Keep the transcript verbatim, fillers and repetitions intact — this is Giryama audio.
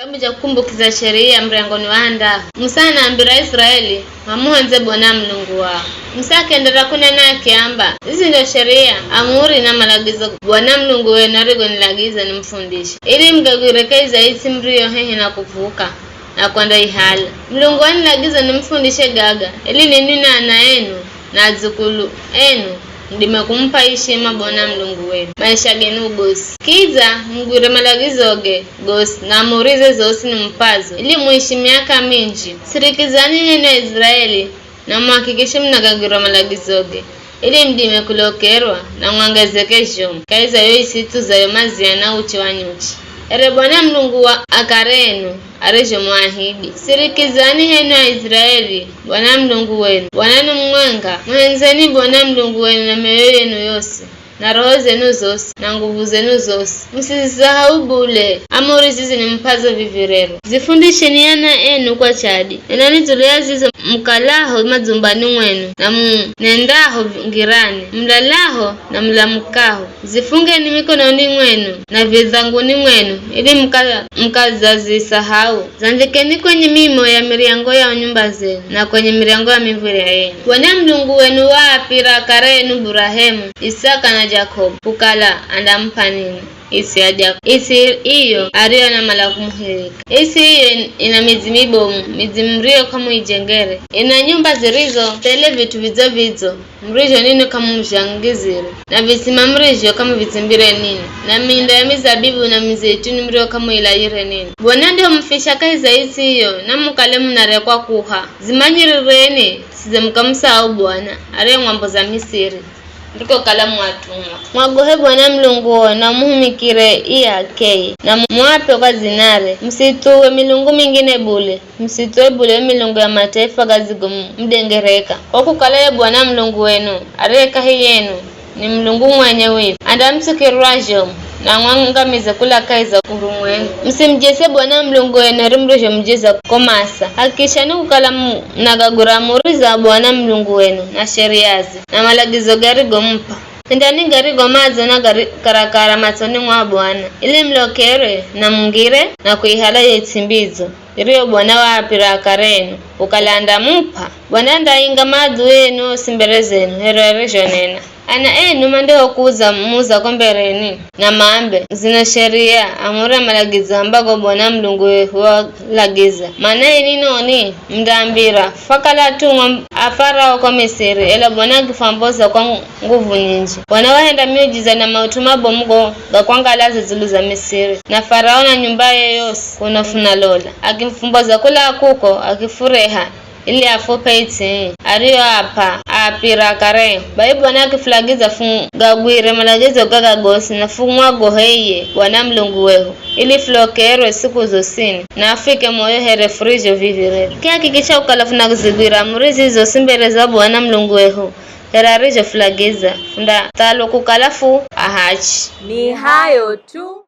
Kitabu cha Kukumbukiza Sheria, muryango ni wa handahu. Musa anaambira Aisiraeli mamuhendze Bwana Mulungu wao. Musa akienderera kunena akiamba, "Zizi ndo sheria, amuri na malagizo Bwana Mulungu wenu arigonilagiza nimufundishe, ili mugagwire kahi za its'i muriyo hehi na kuvuka, na kwandaihala. Mulungu wanilagiza nimufundishe gaga, ili ninwi na ana enu na adzukulu enu mudime kumup'a ishima Bwana Mulungu wenu maisha genu gosi. Kidza mugwire malagizoge gosi na amurize zosi nimup'azo, ili muishi miaka minji. Sirikizani h'enwi Aisiraeli, na muhakikishe munagagwira malagizoge, ili mudime kulokerwa na mwangazeke zhomu kahi za yo its'i itsuzayo mazia na uchi wa nyuchi, here Bwana Mulungu wa akare enu arizhomuahidi. Sirikizani h'enwi Aisiraeli, Bwana Mulungu wenu, Bwana ni mumwenga. Muhendzeni Bwana Mulungu wenu na mioyo yenu yosi, na roho zenu zosi, na nguvu zenu zosi. Musizisahau bule amuri zizi nimup'azo vivi rero. Zifundisheni ana enu kwa chadi. Nenani dzulu ya zizo mukalaho madzumbani mwenu, na munendaho ngirani, mulalaho na mulamukaho. Zifungeni mikononi mwenu na vidhanguni mwenu, ili muka-, mukadzazisahau. Zandhikeni kwenye mimo ya miryango ya nyumba zenu, na kwenye miryango ya miv̱irya yenu. Bwana Mulungu wenu waapira akare enu Burahemu, Isaka na Jakobu, kukala andamup'a ninwi its'i ya Jakobu, its'i iyo ariyo anamala kumuhirika. Its'i iyo in-, ina midzi mibomu, midzi muriyo k'amuijengere, ina nyumba zirizo thele vit'u vidzo-vidzo, murizho ninwi k'amumuzhangizire, na visima murizho k'amuvitsimbire ninwi, na minda ya mizabibu na mizeituni muriyo k'amuilayire ninwi. Bwana andihomufisha kahi za its'i iyo, na mukale munarya kwa kuha. Zimanyirireni, sidze mukamusahau Bwana, ariyemwamboza Misiri, murikokala mu atumwa. Mwagohe Bwana Mulungu wenu, na muhumikire iye h'akeye, na muape kwa dzinare. Musithuwe milungu mingine bule. Musithuwe bule yo milungu ya mataifa gadzigomudengereka, kwa kukala ye Bwana Mulungu wenu, ariye kahi yenu, ni Mulungu mwenye wivu. Andamutsukirira zhomu, na amwangamize kula kahi za urumwengu. Musimujeze Bwana Mulungu wenu here murizhomujeza ko Masa. Hakikishani kukala mu-, munagagwira amuri za Bwana Mulungu wenu, na sheriaze, na malagizo garigomup'a. Hendani garigo madzo na gari karakara matsoni mwa Bwana, ili mulokerwe na mungire na kuihala yo its'i mbidzo, iriyo Bwana waapira akare enu kukala andamup'a. Bwana andainga maadui enu osi mbere zenu, here arizhonena. Ana enu mandihokudza muza ko mbereni, na maambe, zina sheria, amuri na malagizo ambago Bwana Mulungu wehu walagiza. Mana inwi noni mundaambira, fwakala atumwa a Farao ko Misiri, ela Bwana akifwamboza kwa nguvu nyinji. Bwana wahenda miujiza na maut'u mabomu go ga kwangalaza dzulu za Misiri, na Farao na nyumbaye yosi kuno funalola. Akimufumboza kula kuko, akifureha, ili afup'e its'i ariyoap'a aapira akare. Bai Bwana akifulagiza fugagwire malagizo gaga gosi, na fumwagohe iye Bwana Mulungu wehu, ili fulokerwe siku zosini, na afike moyo here furizho vivi rero. Kihakikisha kukala funazigwira amuri zizi zosi mbere za Bwana Mulungu wehu, here arizhofulagiza, fundathalwa kukala fu ahachi. Ni hayo tu.